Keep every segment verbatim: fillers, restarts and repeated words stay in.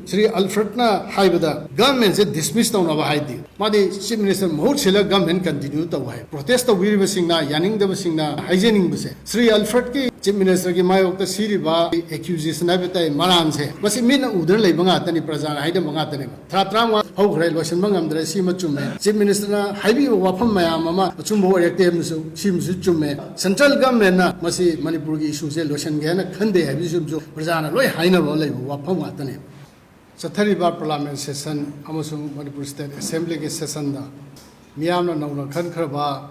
ꯁ꯭ꯔꯤ ꯑꯜꯐ꯭ꯔꯦꯗꯅ ꯍꯥꯏꯕꯗ ꯒꯚꯔꯟꯃꯦꯟꯁꯦ ꯗꯤꯁꯃꯤꯁ ꯇꯧꯅꯕ ꯍꯥꯏꯗꯦ꯫ ꯃꯥꯗꯤ ꯆꯤꯐ ꯃꯤꯅꯤꯁꯇꯔ ꯃꯍꯨꯠ ꯁꯤꯜꯂꯒ ꯒꯚꯔꯟꯃꯦꯟ ꯀꯟꯇꯤꯅ꯭ꯌꯨ ꯇꯧ ꯍꯥꯏ꯫ ꯄ꯭ꯔꯣꯇꯦꯁ ꯇꯧꯕꯤꯔꯤꯕꯁꯤꯡꯅ, ꯌꯥꯅꯤꯡꯗꯕꯁꯤꯡꯅ ꯍꯥꯏꯖꯅꯤꯡꯕꯁꯦ, ꯁ꯭ꯔꯤ ꯑꯜꯐ꯭ꯔꯦꯗꯀꯤ ꯆꯤꯐ ꯃꯤꯅꯤꯁꯇꯔꯒꯤ ꯃꯥꯌꯣꯛꯇ ꯁꯤꯔꯤꯕ ꯑꯦꯀ꯭ꯌꯨꯖꯦꯁꯟ ꯍꯥꯏꯕ ꯇꯥꯏ, ꯃꯔꯥꯟꯁꯦ, ꯃꯁꯤ ꯃꯤꯠꯅ ꯎꯗꯨꯅ ꯂꯩꯕ ꯉꯥꯛꯇꯅꯤ, ꯄ꯭ꯔꯖꯥꯅ ꯍꯥꯏꯅꯕ ꯉꯥꯛꯇꯅꯦꯕ꯫ ꯊꯥ ꯇꯔꯥꯃꯉꯥ ꯍꯧꯈ꯭ꯔꯦ, ꯂꯣꯏꯁꯤꯟꯕ ꯉꯝꯗ꯭ꯔꯦ, ꯁꯤꯃ ꯆꯨꯝꯃꯦ꯫ ꯆꯤꯐ ꯃꯤꯅꯤꯁꯇꯔꯅ ꯍꯥꯏꯕꯤꯕ ꯋꯥꯐꯝ ꯃꯌꯥꯝ ꯑꯃ ꯑꯆꯨꯝꯕ ꯑꯣꯏꯔꯛꯇꯦ ꯍꯥꯏꯕꯁꯨ, ꯁꯤꯃꯁꯨ ꯆꯨꯝꯃꯦ꯫ ꯁꯦꯟꯇ꯭ꯔꯦꯜ ꯒꯚꯔꯟꯃꯦꯟꯅ ꯃꯁꯤ ꯃꯅꯤꯄꯨꯔꯒꯤ ꯏꯁꯨꯁꯦ ꯂꯣꯏꯁꯤꯟꯒꯦ ꯍꯥꯏꯅ ꯈꯟꯗꯦ ꯍꯥꯏꯕꯁꯤꯁꯨ ꯄ꯭ꯔꯖꯥꯅ ꯂꯣꯏ ꯍꯥꯏꯅꯕ ꯂꯩꯕ ꯋꯥꯐꯝ ꯉꯥꯛꯇꯅꯦꯕ꯫ ꯆꯠꯊꯔꯤꯕ ꯄꯥꯔꯂꯤꯌꯥꯃꯦꯟ ꯁꯦꯁꯟ ꯑꯃꯁꯨꯡ ꯃꯅꯤꯄꯨꯔ ꯁ꯭ꯇꯦꯠ ꯑꯦꯁꯦꯝꯕ꯭ꯂꯤꯒꯤ ꯁꯦꯁꯟꯗ ꯃꯤꯌꯥꯝꯅ ꯅꯧꯅ ꯈꯟꯈ꯭ꯔꯕ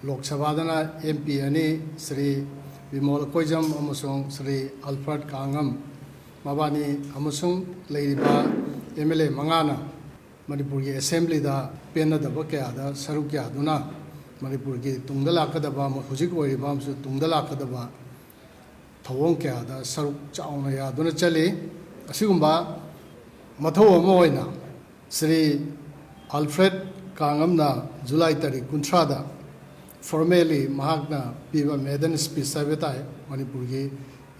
ꯂꯣꯛ ꯁꯚꯥꯗꯅ ꯑꯦꯝ ꯄꯤ ꯑꯅꯤ, ꯁ꯭ꯔꯤ ꯕꯤꯃꯣꯜ ꯀꯣꯏꯖꯝ ꯑꯃꯁꯨꯡ ꯁ꯭ꯔꯤ ꯑꯜꯐ꯭ꯔꯦꯗ ꯀꯥꯉꯝ, ꯃꯕꯥꯅꯤ ꯑꯃꯁꯨꯡ ꯂꯩꯔꯤꯕ ꯑꯦꯝ ꯑꯦꯜ ꯑꯦ ꯃꯉꯥꯅ ꯃꯅꯤꯄꯨꯔꯒꯤ ꯑꯦꯁꯦꯝꯕ꯭ꯂꯤꯗ ꯄꯦꯟꯅꯗꯕ ꯀꯌꯥꯗ ꯁꯔꯨꯛ ꯌꯥꯗꯨꯅ ꯃꯅꯤꯄꯨꯔꯒꯤ ꯇꯨꯡꯗ ꯂꯥꯛꯀꯗꯕ, ꯍꯧꯖꯤꯛ ꯑꯣꯏꯔꯤꯕ ꯑꯃꯁꯨꯡ ꯇꯨꯡꯗ ꯂꯥꯛꯀꯗꯕ ꯊꯧꯑꯣꯡ ꯀꯌꯥꯗ ꯁꯔꯨꯛ ꯆꯥꯎꯅ ꯌꯥꯗꯨꯅ ꯆꯠꯂꯤ꯫ ꯑꯁꯤꯒꯨꯝꯕ ꯃꯊꯧ ꯑꯃ ꯑꯣꯏꯅ ꯁ꯭ꯔꯤ ꯑꯜꯐ꯭ꯔꯦꯗ ꯀꯥꯉꯝꯅ ꯖꯨꯂꯥꯏ ꯇꯥꯔꯤꯛ ꯀꯨꯟꯊ꯭ꯔꯥꯗ ꯐꯣꯔꯃꯦꯜꯂꯤ ꯃꯍꯥꯛꯅ ꯄꯤꯕ ꯃꯦꯗꯟ ꯁ꯭ꯄꯤꯆ ꯍꯥꯏꯕ ꯇꯥꯏ, ꯃꯅꯤꯄꯨꯔꯒꯤ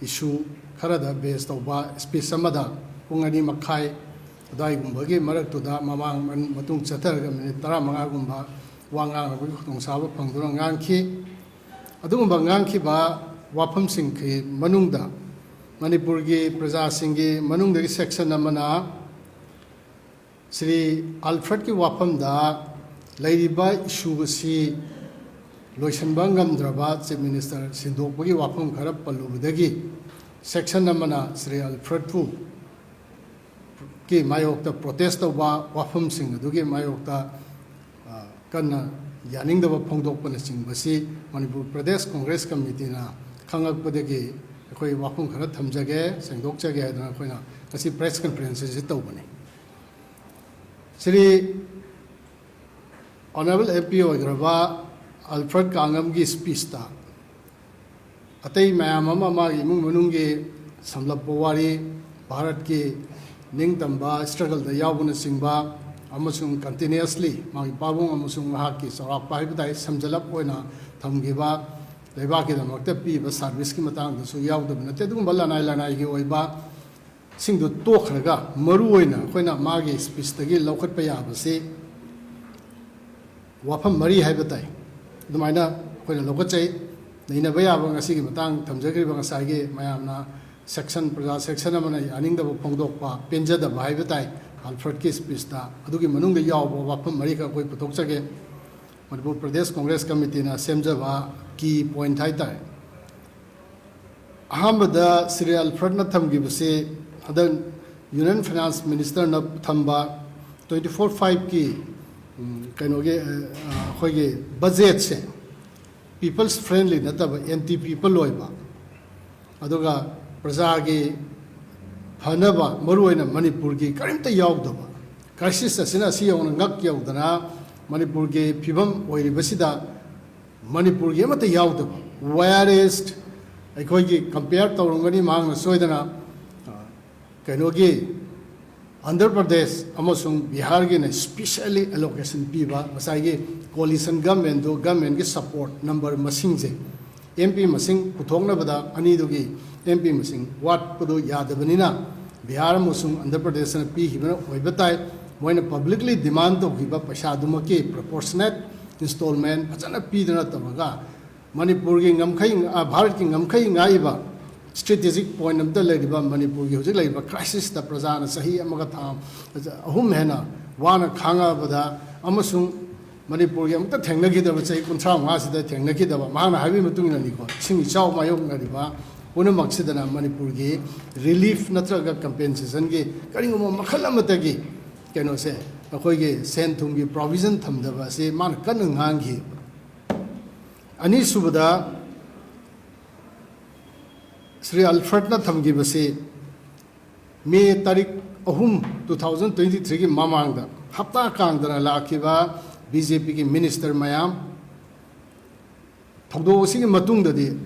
ꯏꯁꯨ ꯈꯔꯗ ꯕꯦꯖ ꯇꯧꯕ ꯁ꯭ꯄꯤꯆ ꯑꯃꯗ ꯄꯨꯡ ꯑꯅꯤ ꯃꯈꯥꯏ ꯑꯗꯨꯋꯥꯏꯒꯨꯝꯕꯒꯤ ꯃꯔꯛꯇꯨꯗ, ꯃꯃꯥꯡ ꯃꯇꯨꯡ ꯆꯠꯊꯔꯒ ꯃꯤꯅꯤꯠ ꯇꯔꯥꯃꯉꯥꯒꯨꯝꯕ ꯋꯥ ꯉꯥꯡꯅꯕꯒꯤ ꯈꯨꯗꯣꯡꯆꯥꯕ ꯐꯪꯗꯨꯅ ꯉꯥꯡꯈꯤ꯫ ꯑꯗꯨꯒꯨꯝꯕ ꯉꯥꯡꯈꯤꯕ ꯋꯥꯐꯝꯁꯤꯡꯒꯤ ꯃꯅꯨꯡꯗ ꯃꯅꯤꯄꯨꯔꯒꯤ ꯄ꯭ꯔꯖꯥꯁꯤꯡꯒꯤ ꯃꯅꯨꯡꯗꯒꯤ ꯁꯦꯛꯁꯟ ꯑꯃꯅ ꯁ꯭ꯔꯤ ꯑꯜꯐ꯭ꯔꯦꯗꯀꯤ ꯋꯥꯐꯝꯗ ꯂꯩꯔꯤꯕ ꯏꯁꯨ ꯑꯁꯤ ꯂꯣꯏꯁꯤꯟꯕ ꯉꯝꯗ꯭ꯔꯕ ꯆꯤꯐ ꯃꯤꯅꯤꯁꯇꯔ ꯁꯤꯟꯗꯣꯛꯄꯒꯤ ꯋꯥꯐꯝ ꯈꯔ ꯄꯜꯂꯨꯕꯗꯒꯤ ꯁꯦꯛꯁꯟ ꯑꯃꯅ ꯁ꯭ꯔꯤ ꯑꯜꯐ꯭ꯔꯦꯗꯄꯨ ꯀꯤ ꯃꯥꯌꯣꯛꯇ ꯄ꯭ꯔꯣꯇꯦꯁ ꯇꯧꯕ ꯋꯥꯐꯝꯁꯤꯡ ꯑꯗꯨꯒꯤ ꯃꯥꯌꯣꯛꯇ, ꯑ, ꯀꯟꯅ ꯌꯥꯅꯤꯡꯗꯕ ꯐꯣꯡꯗꯣꯛꯄꯅꯆꯤꯡꯕꯁꯤ ꯃꯅꯤꯄꯨꯔ ꯄ꯭ꯔꯗꯦꯁ ꯀꯣꯡꯒ꯭ꯔꯦꯁ ꯀꯃꯤꯇꯤꯅ ꯈꯪꯂꯛꯄꯗꯒꯤ ꯑꯩꯈꯣꯏ ꯋꯥꯐꯝ ꯈꯔ ꯊꯝꯖꯒꯦ, ꯁꯦꯡꯗꯣꯛꯆꯒꯦ ꯍꯥꯏꯗꯅ ꯑꯩꯈꯣꯏꯅ ꯉꯁꯤ ꯄ꯭ꯔꯦꯁ ꯀꯟꯐꯔꯦꯟꯁ ꯑꯁꯤ ꯇꯧꯕꯅꯤ꯫ ꯁ꯭ꯔꯤ ꯑꯣꯅꯔꯦꯕꯜ ꯑꯦꯝ ꯄꯤ ꯑꯣꯏꯈ꯭ꯔꯕ ꯑꯜꯐ꯭ꯔꯦꯗ ꯀꯥꯉꯝꯒꯤ ꯁ꯭ꯄꯤꯆꯇ ꯑꯇꯩ ꯃꯌꯥꯝ ꯑꯃ, ꯃꯥꯒꯤ ꯏꯃꯨꯡ ꯃꯅꯨꯡꯒꯤ ꯁꯝꯂꯞꯄ ꯋꯥꯔꯤ, ꯚꯥꯔꯠꯀꯤ ꯅꯤꯡꯇꯝꯕ ꯁ꯭ꯇ꯭ꯔꯒꯜꯗ ꯌꯥꯎꯕꯅꯆꯤꯡꯕ, ꯑꯃꯁꯨꯡ ꯀꯟꯇꯤꯅ꯭ꯌꯨꯁꯂꯤ ꯃꯥꯒꯤ ꯄꯥꯕꯨꯡ ꯑꯃꯁꯨꯡ ꯃꯍꯥꯛꯀꯤ ꯆꯥꯎꯔꯥꯛꯄ ꯍꯥꯏꯕ ꯇꯥꯏ, ꯁꯝꯖꯜꯂꯞ ꯑꯣꯏꯅ ꯊꯝꯈꯤꯕ ꯂꯩꯕꯥꯛꯀꯤꯗꯃꯛꯇ ꯄꯤꯕ ꯁꯥꯔꯚꯤꯁꯀꯤ ꯃꯇꯥꯡꯗꯁꯨ ꯌꯥꯎꯗꯕ ꯅꯠꯇꯦ꯫ ꯑꯗꯨꯒꯨꯝꯕ ꯂꯅꯥꯏ ꯂꯅꯥꯏꯒꯤ ꯑꯣꯏꯕ ꯁꯤꯡꯗꯨ ꯇꯣꯛꯈ꯭ꯔꯒ, ꯃꯔꯨ ꯑꯣꯏꯅ ꯑꯩꯈꯣꯏꯅ ꯃꯥꯒꯤ ꯁ꯭ꯄꯤꯁꯇꯒꯤ ꯂꯧꯈꯠꯄ ꯌꯥꯕꯁꯤ ꯋꯥꯐꯝ ꯃꯔꯤ ꯍꯥꯏꯕ ꯇꯥꯏ꯫ ꯑꯗꯨꯃꯥꯏꯅ ꯑꯩꯈꯣꯏꯅ ꯂꯧꯈꯠꯆꯩ꯫ ꯅꯩꯅꯕ ꯌꯥꯕ ꯉꯁꯤꯒꯤ ꯃꯇꯥꯡ ꯊꯝꯖꯈ꯭ꯔꯤꯕ ꯉꯁꯥꯏꯒꯤ ꯃꯌꯥꯝꯅ ꯁꯦꯛꯁꯟ, ꯄ꯭ꯔꯖꯥ ꯁꯦꯛꯁꯟ ꯑꯃꯅ ꯌꯥꯅꯤꯡꯗꯕ ꯐꯣꯡꯗꯣꯛꯄ, ꯄꯦꯟꯖꯗꯕ ꯍꯥꯏꯕ ꯇꯥꯏ, ꯑꯜꯐ꯭ꯔꯦꯗꯀꯤ ꯁ꯭ꯄꯤꯁꯇ꯫ ꯑꯗꯨꯒꯤ ꯃꯅꯨꯡꯗ ꯌꯥꯎꯕ ꯋꯥꯐꯝ ꯃꯔꯤꯈꯛ ꯑꯩꯈꯣꯏ ꯄꯨꯊꯣꯛꯆꯒꯦ꯫ ꯃꯅꯤꯄꯨꯔ ꯄ꯭ꯔꯗꯦꯁ ꯀꯣꯡꯒ꯭ꯔꯦꯁ ꯀꯃꯤꯇꯤꯅ ꯁꯦꯝꯖꯕ ꯀꯤ ꯄꯣꯏꯟꯠ ꯍꯥꯏ ꯇꯥꯔꯦ꯫ ꯑꯍꯥꯟꯕꯗ ꯁ꯭ꯔꯤ ꯑꯜꯐ꯭ꯔꯦꯗꯅ ꯊꯝꯈꯤꯕꯁꯤ ꯍꯟꯗꯛ ꯌꯨꯅꯤꯌꯟ ꯐꯥꯏꯅꯥꯟꯁ ꯃꯤꯅꯤꯁꯇꯔꯅ ꯊꯝꯕ ꯇ꯭ꯋꯦꯟꯇꯤ ꯐꯣꯔ ꯐꯥꯏꯚꯀꯤ, ꯎꯝ, ꯀꯩꯅꯣꯒꯤ, ꯑ, ꯑꯩꯈꯣꯏꯒꯤ ꯕꯖꯦꯠꯁꯦ ꯄꯤꯄꯜꯁ ꯐ꯭ꯔꯦꯟꯂꯤ ꯅꯠꯇꯕ, ꯑꯦꯟꯇꯤ ꯄꯤꯄꯜ ꯑꯣꯏꯕ, ꯑꯗꯨꯒ ꯄ꯭ꯔꯖꯥꯒꯤ ꯐꯅꯕ, ꯃꯔꯨꯑꯣꯏꯅ ꯃꯅꯤꯄꯨꯔꯒꯤ ꯀꯔꯤꯝꯇ ꯌꯥꯎꯗꯕ, ꯀ꯭ꯔꯥꯏꯁꯤꯁ ꯑꯁꯤꯅ ꯑꯁꯤ ꯌꯧꯅ ꯉꯛ ꯌꯧꯗꯅ ꯃꯅꯤꯄꯨꯔꯒꯤ ꯐꯤꯕꯝ ꯑꯣꯏꯔꯤꯕꯁꯤꯗ ꯃꯅꯤꯄꯨꯔꯒꯤ ꯑꯃꯠꯇ ꯌꯥꯎꯗꯕ꯫ Whereas ꯑꯩꯈꯣꯏꯒꯤ ꯀꯝꯄꯤꯌꯔ ꯇꯧꯔꯝꯒꯅꯤ ꯃꯍꯥꯛꯅ ꯁꯣꯏꯗꯅ, ꯑ, ꯀꯩꯅꯣꯒꯤ ꯑꯟꯙ꯭ꯔ ꯄ꯭ꯔꯗꯦꯁ ꯑꯃꯁꯨꯡ ꯕꯤꯍꯥꯔꯒꯤꯅ specially allocation ꯄꯤꯕ ꯉꯁꯥꯏꯒꯤ coalition governmentꯗꯨ, governmentꯀꯤ support number ꯃꯁꯤꯡꯁꯦ, ꯑꯦꯝ ꯄꯤ ꯃꯁꯤꯡ ꯄꯨꯊꯣꯛꯅꯕꯗ ꯑꯅꯤꯗꯨꯒꯤ ꯑꯦꯝ ꯄꯤ ꯃꯁꯤꯡ ꯋꯥꯠꯄꯗꯨ ꯌꯥꯗꯕꯅꯤꯅ ꯕꯤꯍꯥꯔ ꯑꯃꯁꯨꯡ ꯑꯟꯙ꯭ꯔ ꯄ꯭ꯔꯗꯦꯁꯅ ꯄꯤꯈꯤꯕꯅ ꯑꯣꯏꯕ ꯇꯥꯏ꯫ ꯃꯣꯏꯅ publicly demand ꯇꯧꯈꯤꯕ ꯄꯩꯁꯥꯗꯨꯃꯛꯀꯤ proportionate installment ꯐꯖꯅ ꯄꯤꯗꯅ ꯇꯧꯔꯒ ꯃꯅꯤꯄꯨꯔꯒꯤ ꯉꯝꯈꯩ, ꯑ, ꯚꯥꯔꯠꯀꯤ ꯉꯝꯈꯩ ꯉꯥꯛꯏꯕ strategic point ꯑꯝꯇ ꯂꯩꯔꯤꯕ ꯃꯅꯤꯄꯨꯔꯒꯤ ꯍꯧꯖꯤꯛ ꯂꯩꯔꯤꯕ crisisꯇ ꯄ꯭ꯔꯖꯥꯅ ꯆꯍꯤ ꯑꯃꯒ ꯊꯥ ꯑꯍꯨꯝ ꯍꯦꯟꯅ ꯋꯥꯅ ꯈꯥꯡꯉꯛꯑꯕꯗ ꯑꯃꯁꯨꯡ ꯃꯅꯤꯄꯨꯔꯒꯤ ꯑꯃꯨꯛꯇ ꯊꯦꯡꯅꯈꯤꯗꯕ, ꯆꯍꯤ ꯀꯨꯟꯊ꯭ꯔꯥ ꯃꯉꯥꯁꯤꯗ ꯊꯦꯡꯅꯈꯤꯗꯕ, ꯃꯍꯥꯛꯅ ꯍꯥꯏꯕꯒꯤ ꯃꯇꯨꯡ ꯏꯟꯅꯅꯤꯀꯣ, ꯏꯁꯤꯡ ꯏꯆꯥꯎ ꯃꯥꯌꯣꯛꯅꯔꯤꯕ ꯄꯨꯝꯅꯃꯛꯁꯤꯗꯅ ꯃꯅꯤꯄꯨꯔꯒꯤ relief ꯅꯠꯇ꯭ꯔꯒ compensationꯒꯤ ꯀꯔꯤꯒꯨꯝꯕ ꯃꯈꯜ ꯑꯃꯠꯇꯒꯤ ꯀꯩꯅꯣꯁꯦ, ꯑꯩꯈꯣꯏꯒꯤ ꯁꯦꯟ ꯊꯨꯝꯒꯤ provision ꯊꯝꯗꯕ ꯑꯁꯤ ꯃꯥꯅ ꯀꯟꯅ ꯉꯥꯡꯈꯤ꯫ ꯑꯅꯤꯁꯨꯕꯗ ꯁ꯭ꯔꯤ ꯑꯜꯐ꯭ꯔꯦꯗꯅ ꯊꯝꯈꯤꯕꯁꯤ ꯃꯦ ꯇꯥꯔꯤꯛ ꯑꯍꯨꯝ, two thousand twenty threeꯒꯤ ꯃꯃꯥꯡꯗ ꯍꯞꯇꯥ ꯀꯥꯡꯗꯅ ꯂꯥꯛꯈꯤꯕ ꯕꯤ ꯖꯦ ꯄꯤꯒꯤ ꯃꯤꯅꯤꯁꯇꯔ ꯃꯌꯥꯝ, ꯊꯧꯗꯣꯛ ꯑꯁꯤꯒꯤ ꯃꯇꯨꯡꯗꯗꯤ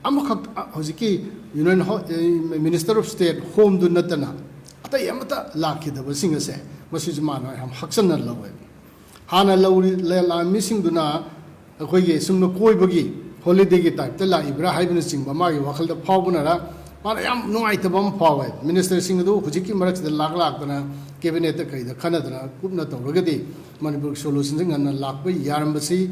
ꯑꯃꯈꯛ, ꯍꯧꯖꯤꯛꯀꯤ ꯌꯨꯅꯤꯌꯟ ꯍꯣ-, ꯑꯦ, ꯃꯤꯅꯤꯁꯇꯔ ꯑꯣꯐ ꯁ꯭ꯇꯦꯠ ꯍꯣꯝꯗꯨ ꯅꯠꯇꯅ ꯑꯇꯩ ꯑꯃꯠꯇ ꯂꯥꯛꯈꯤꯗꯕꯁꯤꯡ ꯑꯁꯦ, ꯃꯁꯤꯁꯨ ꯃꯥꯅ ꯌꯥꯝ ꯍꯛꯆꯟꯅ ꯂꯧꯋꯦ꯫ ꯍꯥꯟꯅ ꯂꯧꯔꯤ-, ꯂ-, ꯂꯥꯛꯑꯝꯃꯤꯁꯤꯡꯗꯨꯅ ꯑꯩꯈꯣꯏꯒꯤ ꯁꯨꯝꯅ ꯀꯣꯏꯕꯒꯤ ꯍꯣꯂꯤꯗꯦꯒꯤ ꯇꯥꯏꯞꯇ ꯂꯥꯛꯏꯕ꯭ꯔꯥ ꯍꯥꯏꯕꯅꯆꯤꯡꯕ ꯃꯥꯒꯤ ꯋꯥꯈꯜꯗ ꯐꯥꯎꯕꯅꯔ, ꯃꯥꯅ ꯌꯥꯝ ꯅꯨꯡꯉꯥꯏꯇꯕ ꯑꯃ ꯐꯥꯎꯋꯦ꯫ ꯃꯤꯅꯤꯁꯇꯔꯁꯤꯡ ꯑꯗꯨ ꯍꯧꯖꯤꯛꯀꯤ ꯃꯔꯛꯁꯤꯗ ꯂꯥꯛ ꯂꯥꯛꯇꯅ ꯀꯦꯕꯤꯅꯦꯠꯇ ꯀꯩꯗ ꯈꯟꯅꯗꯅ ꯀꯨꯞꯅ ꯇꯧꯔꯒꯗꯤ ꯃꯅꯤꯄꯨꯔꯒꯤ ꯁꯣꯂꯨꯁꯟꯁꯤ ꯉꯟꯅ ꯂꯥꯛꯄ ꯌꯥꯔꯝꯕꯁꯤ,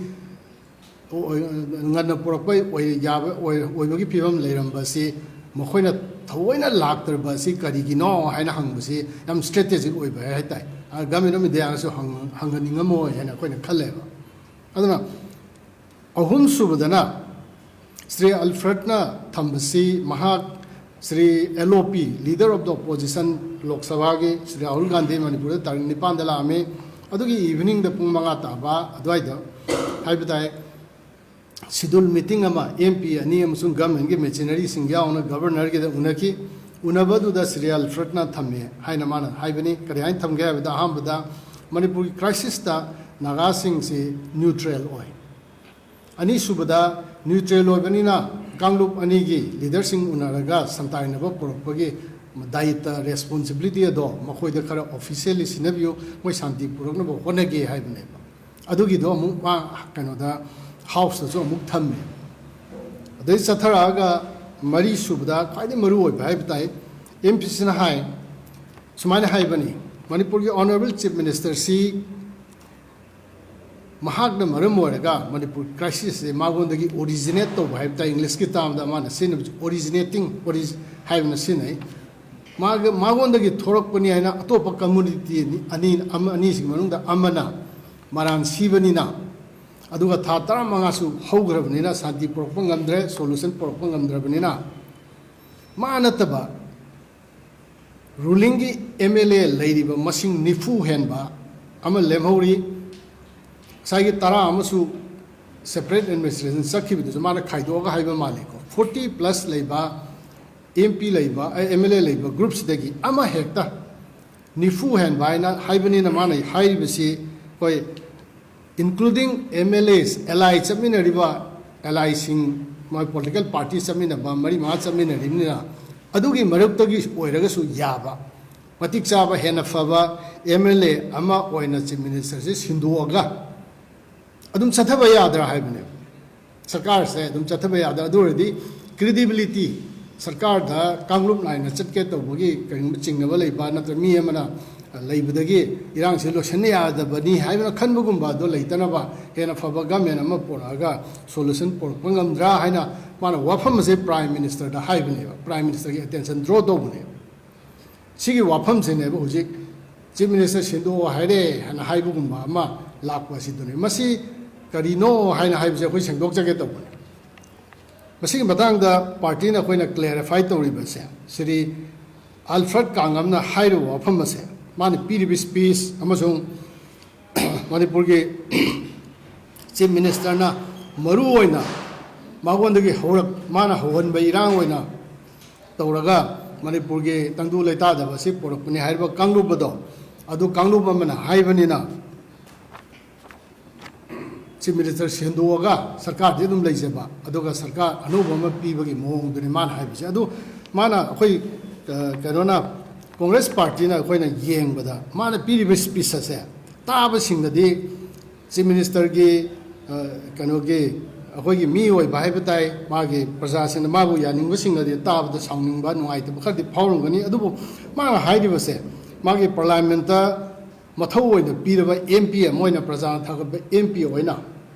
ꯑꯣꯏ-, ꯉꯟꯅ ꯄꯨꯔꯛꯄ ꯑꯣꯏ-, ꯌꯥꯕ ꯑꯣꯏ-, ꯑꯣꯏꯕꯒꯤ ꯐꯤꯕꯝ ꯂꯩꯔꯝꯕꯁꯤ ꯃꯈꯣꯏꯅ ꯊꯑꯣꯏꯅ ꯂꯥꯛꯇ꯭ꯔꯕ ꯑꯁꯤ ꯀꯔꯤꯒꯤꯅꯣ ꯍꯥꯏꯅ ꯍꯪꯕꯁꯤ ꯌꯥꯝ ꯁ꯭ꯇ꯭ꯔꯦꯇꯦꯖꯤꯛ ꯑꯣꯏꯕ ꯍꯥꯏꯇꯥꯔꯦ꯫ ꯒꯃꯦꯟ ꯑꯣꯐ ꯏꯟꯗꯤꯌꯥꯅꯁꯨ ꯍꯪ-, ꯍꯪꯍꯟꯅꯤꯡꯉꯝꯃꯣꯏ ꯍꯥꯏꯅ ꯑꯩꯈꯣꯏꯅ ꯈꯜꯂꯦꯕ꯫ ꯑꯗꯨꯅ ꯑꯍꯨꯝꯁꯨꯕꯗꯅ ꯁ꯭ꯔꯤ ꯑꯜꯐ꯭ꯔꯦꯗꯅ ꯊꯝꯕꯁꯤ ꯃꯍꯥꯛ ꯁ꯭ꯔꯤ ꯑꯦꯜ ꯑꯣ ꯄꯤ, Leader of the Opposition, ꯂꯣꯛ ꯁꯚꯥꯒꯤ ꯁ꯭ꯔꯤ ꯔꯥꯍꯨꯜ ꯒꯥꯟꯙꯤ ꯃꯅꯤꯄꯨꯔꯗ ꯇꯥꯔꯤꯛ ꯅꯤꯄꯥꯟꯗ ꯂꯥꯛꯑꯝꯃꯤ꯫ ꯑꯗꯨꯒꯤ ꯏꯚꯤꯅꯤꯡꯗ ꯄꯨꯡ ꯃꯉꯥ ꯇꯥꯕ ꯑꯗꯨꯋꯥꯏꯗ ꯍꯥꯏꯕ ꯇꯥꯏ, ꯁꯤꯗꯨꯜ ꯃꯤꯇꯤꯡ ꯑꯃ ꯑꯦꯝ ꯄꯤ ꯑꯅꯤ ꯑꯃꯁꯨꯡ ꯒꯚꯔꯟꯃꯦꯟꯒꯤ ꯃꯦꯆꯤꯅꯔꯤꯁꯤꯡ ꯌꯥꯎꯅ ꯒꯚꯔꯅꯔꯒꯤꯗ ꯎꯅꯈꯤ꯫ ꯎꯅꯕꯗꯨꯗ ꯁ꯭ꯔꯤ ꯑꯜꯐ꯭ꯔꯦꯗꯅ ꯊꯝꯃꯦ ꯍꯥꯏꯅ ꯃꯥꯅ ꯍꯥꯏꯕꯅꯤ꯫ ꯀꯔꯤ ꯍꯥꯏꯅ ꯊꯝꯒꯦ ꯍꯥꯏꯕꯗ, ꯑꯍꯥꯟꯕꯗ ꯃꯅꯤꯄꯨꯔꯒꯤ ꯀ꯭ꯔꯥꯏꯁꯤꯁꯇ ꯅꯥꯒꯥꯁꯤꯡꯁꯤ ꯅ꯭ꯌꯨꯇ꯭ꯔꯦꯜ ꯑꯣꯏ꯫ ꯑꯅꯤꯁꯨꯕꯗ, ꯅ꯭ꯌꯨꯇ꯭ꯔꯦꯜ ꯑꯣꯏꯕꯅꯤꯅ ꯀꯥꯡꯂꯨꯞ ꯑꯅꯤꯒꯤ ꯂꯤꯗꯔꯁꯤꯡ ꯎꯅꯔꯒ ꯁꯟꯇꯥꯏꯅꯕ ꯄꯨꯔꯛꯄꯒꯤ ꯗꯥꯌꯤꯠꯇ, ꯔꯦꯁꯄꯣꯟꯁꯤꯕꯤꯂꯤꯇꯤ ꯑꯗꯣ ꯃꯈꯣꯏꯗ ꯈꯔ ꯑꯣꯐꯤꯁꯤꯌꯦꯜꯂꯤ ꯁꯤꯟꯅꯕꯤꯌꯨ, ꯃꯣꯏ ꯁꯥꯟꯇꯤ ꯄꯨꯔꯛꯅꯕ ꯍꯣꯠꯅꯒꯦ ꯍꯥꯏꯕꯅꯦꯕ꯫ ꯑꯗꯨꯒꯤꯗꯣ ꯑꯃꯨꯛ ꯃꯥ ꯀꯩꯅꯣꯗ, ꯍꯥꯎꯁꯇꯁꯨ ꯑꯃꯨꯛ ꯊꯝꯃꯦ꯫ ꯑꯗꯩ ꯆꯠꯊꯔꯛꯑꯒ ꯃꯔꯤ ꯁꯨꯕꯗ ꯈ꯭ꯋꯥꯏꯗꯒꯤ ꯃꯔꯨ ꯑꯣꯏꯕ ꯍꯥꯏꯕ ꯇꯥꯏ, ꯑꯦꯝ ꯄꯤ ꯁꯤꯅ ꯍꯥꯏ, ꯁꯨꯃꯥꯏꯅ ꯍꯥꯏꯕꯅꯤ, ꯃꯅꯤꯄꯨꯔꯒꯤ ꯑꯣꯅꯔꯦꯕꯜ ꯆꯤꯐ ꯃꯤꯅꯤꯁꯇꯔꯁꯤ ꯃꯍꯥꯛꯅ ꯃꯔꯝ ꯑꯣꯏꯔꯒ ꯃꯅꯤꯄꯨꯔ ꯀ꯭ꯔꯥꯏꯁꯤꯁꯁꯦ ꯃꯉꯣꯟꯗꯒꯤ ꯑꯣꯔꯤꯖꯤꯅꯦꯠ ꯇꯧꯕ ꯍꯥꯏꯕ ꯇꯥꯏ, ꯏꯪꯂꯤꯁꯀꯤ ꯇꯥꯝꯗ ꯃꯥꯅ ꯁꯤꯖꯤꯟꯅꯕꯁꯤ ꯑꯣꯔꯤꯖꯤꯅꯦꯇꯤꯡ, ꯑꯣꯔꯤꯖ ꯍꯥꯏꯕꯅ ꯁꯤꯖꯤꯟꯅꯩ꯫ ꯃꯥꯒ, ꯃꯉꯣꯟꯗꯒꯤ ꯊꯣꯔꯛꯄꯅꯤ ꯍꯥꯏꯅ ꯑꯇꯣꯞꯄ ꯀꯝꯃꯨꯅꯤꯇꯤ ꯑꯅꯤ, ꯑꯃ, ꯑꯅꯤꯁꯤꯒꯤ ꯃꯅꯨꯡꯗ ꯑꯃꯅ ꯃꯔꯥꯟ ꯁꯤꯕꯅꯤꯅ, ꯑꯗꯨꯒ ꯊꯥ ꯇꯔꯥꯃꯉꯥꯁꯨ ꯍꯧꯈ꯭ꯔꯕꯅꯤꯅ ꯁꯥꯟꯇꯤ ꯄꯨꯔꯛꯄ ꯉꯝꯗ꯭ꯔꯦ, ꯁꯣꯂꯨꯁꯟ ꯄꯨꯔꯛꯄ ꯉꯝꯗ꯭ꯔꯕꯅꯤꯅ, ꯃꯥ ꯅꯠꯇꯕ ꯔꯨꯂꯤꯡꯒꯤ ꯑꯦꯝ ꯑꯦꯜ ꯑꯦ ꯂꯩꯔꯤꯕ ꯃꯁꯤꯡ ꯅꯤꯐꯨ ꯍꯦꯟꯕ ꯑꯃ ꯂꯦꯝꯍꯧꯔꯤ꯫ ꯉꯁꯥꯏꯒꯤ ꯇꯔꯥ ꯑꯃꯁꯨ ꯁꯦꯄꯔꯦꯠ ꯑꯦꯗꯃꯤꯅꯤꯁꯇ꯭ꯔꯦꯁꯟ ꯆꯠꯈꯤꯕꯗꯨꯁꯨ ꯃꯥꯅ ꯈꯥꯏꯗꯣꯛꯑꯒ ꯍꯥꯏꯕ ꯃꯥꯜꯂꯤꯀꯣ꯫ ꯐꯣꯔꯇꯤ ꯄ꯭ꯂꯁ ꯂꯩꯕ ꯑꯦꯝ ꯄꯤ ꯂꯩꯕ, ꯑꯦꯝ ꯑꯦꯜ ꯑꯦ ꯂꯩꯕ ꯒ꯭ꯔꯨꯞꯁꯤꯗꯒꯤ ꯑꯃ ꯍꯦꯛꯇ ꯅꯤꯐꯨ ꯍꯦꯟꯕ ꯍꯥꯏꯅ ꯍꯥꯏꯕꯅꯤꯅ ꯃꯥꯅ ꯍꯥꯏꯔꯤꯕꯁꯤ ꯑꯩꯈꯣꯏ including M L As, ally ꯆꯠꯃꯤꯟꯅꯔꯤꯕ allyꯁꯤꯡ, ꯃꯣꯏ ꯄꯣꯂꯤꯇꯤꯀꯦꯜ ꯄꯥꯔꯇꯤ ꯆꯠꯃꯤꯟꯅꯕ ꯃꯔꯤ ꯃꯉꯥ ꯆꯠꯃꯤꯟꯅꯔꯤꯕꯅꯤꯅ, ꯑꯗꯨꯒꯤ ꯃꯔꯛꯇꯒꯤ ꯑꯣꯏꯔꯒꯁꯨ ꯌꯥꯕ, ꯃꯇꯤꯛ ꯆꯥꯕ, ꯍꯦꯟꯅ ꯐꯕ ꯑꯦꯝ ꯑꯦꯜ ꯑꯦ ꯑꯃ ꯑꯣꯏꯅ ꯆꯤꯐ ꯃꯤꯅꯤꯁꯇꯔꯁꯦ ꯁꯤꯟꯗꯣꯛꯑꯒ ꯑꯗꯨꯝ ꯆꯠꯊꯕ ꯌꯥꯗ꯭ꯔꯥ ꯍꯥꯏꯕꯅꯦꯕ꯫ ꯁꯔꯀꯥꯔꯁꯦ ꯑꯗꯨꯝ ꯆꯠꯊꯕ ꯌꯥꯗ꯭ꯔꯥ? ꯑꯗꯨ ꯑꯣꯏꯔꯗꯤ ꯀ꯭ꯔꯤꯗꯤꯕꯤꯂꯤꯇꯤ, ꯁꯔꯀꯥꯔꯗ ꯀꯥꯡꯂꯨꯞ ꯅꯥꯏꯅ ꯆꯠꯀꯦ ꯇꯧꯕꯒꯤ ꯀꯔꯤꯒꯨꯝꯕ ꯆꯤꯡꯅꯕ ꯂꯩꯕ, ꯅꯠꯇ꯭ꯔꯒ ꯃꯤ ꯑꯃꯅ ꯂꯩꯕꯗꯒꯤ ꯏꯔꯥꯡꯁꯤ ꯂꯣꯏꯁꯤꯟꯕ ꯌꯥꯗꯕꯅꯤ ꯍꯥꯏꯕꯅ ꯈꯟꯕꯒꯨꯝꯕ ꯑꯗꯣ ꯂꯩꯇꯅꯕ, ꯍꯦꯟꯅ ꯐꯕ ꯒꯃꯦꯟ ꯑꯃ ꯄꯨꯔꯛꯑꯒ ꯁꯣꯂꯨꯁꯟ ꯄꯨꯔꯛꯄ ꯉꯝꯗ꯭ꯔꯥ ꯍꯥꯏꯅ ꯃꯥꯅ ꯋꯥꯐꯝ ꯑꯁꯦ ꯄ꯭ꯔꯥꯏꯝ ꯃꯤꯅꯤꯁꯇꯔꯗ ꯍꯥꯏꯕꯅꯦꯕ, ꯄ꯭ꯔꯥꯏꯝ ꯃꯤꯅꯤꯁꯇꯔꯒꯤ ꯑꯦꯇꯦꯟꯁꯟ ꯗ꯭ꯔꯣ ꯇꯧꯕꯅꯦꯕ꯫ ꯁꯤꯒꯤ ꯋꯥꯐꯝꯁꯤꯅꯦꯕ ꯍꯧꯖꯤꯛ ꯆꯤꯐ ꯃꯤꯅꯤꯁꯇꯔ ꯁꯤꯟꯗꯣꯛꯑꯣ ꯍꯥꯏꯔꯦ ꯍꯥꯏꯅ ꯍꯥꯏꯕꯒꯨꯝꯕ ꯑꯃ ꯂꯥꯛꯄ ꯑꯁꯤꯗꯨꯅꯤ꯫ ꯃꯁꯤ ꯀꯔꯤꯅꯣ ꯍꯥꯏꯅ ꯍꯥꯏꯕꯁꯦ ꯑꯩꯈꯣꯏ ꯁꯦꯡꯗꯣꯛꯆꯒꯦ ꯇꯧꯕꯅꯤ꯫ ꯃꯁꯤꯒꯤ ꯃꯇꯥꯡꯗ ꯄꯥꯔꯇꯤꯅ ꯑꯩꯈꯣꯏꯅ ꯀ꯭ꯂꯦꯔꯤꯐꯥꯏ ꯇꯧꯔꯤꯕꯁꯦ, ꯁ꯭ꯔꯤ ꯑꯜꯐ꯭ꯔꯦꯗ ꯀꯥꯡꯉꯝꯅ ꯍꯥꯏꯔꯤꯕ ꯋꯥꯐꯝ ꯑꯁꯦ, ꯃꯥꯅ ꯄꯤꯔꯤꯕ ꯁ꯭ꯄꯤꯆ ꯑꯃꯁꯨꯡ ꯃꯅꯤꯄꯨꯔꯒꯤ ꯆꯤꯐ ꯃꯤꯅꯤꯁꯇꯔꯅ ꯃꯔꯨ ꯑꯣꯏꯅ ꯃꯉꯣꯟꯗꯒꯤ ꯍꯧꯔꯛ ꯃꯥꯅ ꯍꯧꯍꯟꯕ ꯏꯔꯥꯡ ꯑꯣꯏꯅ ꯇꯧꯔꯒ ꯃꯅꯤꯄꯨꯔꯒꯤ ꯇꯪꯗꯨ ꯂꯩꯇꯥꯗꯕ ꯑꯁꯤ ꯄꯨꯔꯛꯄꯅꯤ ꯍꯥꯏꯔꯤꯕ ꯀꯥꯡꯂꯨꯞ ꯑꯗꯣ, ꯑꯗꯨ ꯀꯥꯡꯂꯨꯞ ꯑꯃꯅ ꯍꯥꯏꯕꯅꯤꯅ ꯆꯤꯐ ꯃꯤꯅꯤꯁꯇꯔ ꯁꯦꯡꯗꯣꯛꯑꯒ ꯁꯔꯀꯥꯔꯗꯤ ꯑꯗꯨꯝ ꯂꯩꯖꯕ, ꯑꯗꯨꯒ ꯁꯔꯀꯥꯔ ꯑꯅꯧꯕ ꯑꯃ ꯄꯤꯕꯒꯤ ꯃꯑꯣꯡꯗꯨꯅꯤ ꯃꯥꯅ ꯍꯥꯏꯕꯁꯦ꯫ ꯑꯗꯨ ꯃꯥꯅ ꯑꯩꯈꯣꯏ, ꯑ, ꯀꯩꯅꯣꯅ, ꯀꯣꯡꯒ꯭ꯔꯦꯁ ꯄꯥꯔꯇꯤꯅ ꯑꯩꯈꯣꯏꯅ ꯌꯦꯡꯕꯗ ꯃꯥꯅ ꯄꯤꯔꯤꯕ ꯁ꯭ꯄꯤꯆ ꯑꯁꯦ ꯇꯥꯕꯁꯤꯡꯅꯗꯤ ꯆꯤꯐ ꯃꯤꯅꯤꯁꯇꯔꯒꯤ, ꯑ, ꯀꯩꯅꯣꯒꯤ, ꯑꯩꯈꯣꯏꯒꯤ ꯃꯤ ꯑꯣꯏꯕ ꯍꯥꯏꯕ ꯇꯥꯏ, ꯃꯥꯒꯤ ꯄ꯭ꯔꯖꯥꯁꯤꯡꯅ ꯃꯥꯕꯨ ꯌꯥꯅꯤꯡꯕꯁꯤꯡꯅꯗꯤ ꯇꯥꯕꯗ ꯁꯥꯎꯅꯤꯡꯕ, ꯅꯨꯡꯉꯥꯏꯇꯕ ꯈꯔꯗꯤ ꯐꯥꯎꯔꯝꯒꯅꯤ꯫ ꯑꯗꯨꯕꯨ ꯃꯥꯅ ꯍꯥꯏꯔꯤꯕꯁꯦ, ꯃꯥꯒꯤ ꯄꯥꯔꯂꯤꯌꯥꯃꯦꯟꯠꯇ ꯃꯊꯧ ꯑꯣꯏꯅ ꯄꯤꯔꯕ ꯑꯦꯝ ꯄꯤ ꯑꯃ ꯑꯣꯏꯅ, ꯄ꯭ꯔꯖꯥꯅ ꯊꯥꯒꯠꯄ ꯑꯦꯝ ꯄꯤ ꯑꯣꯏꯅ,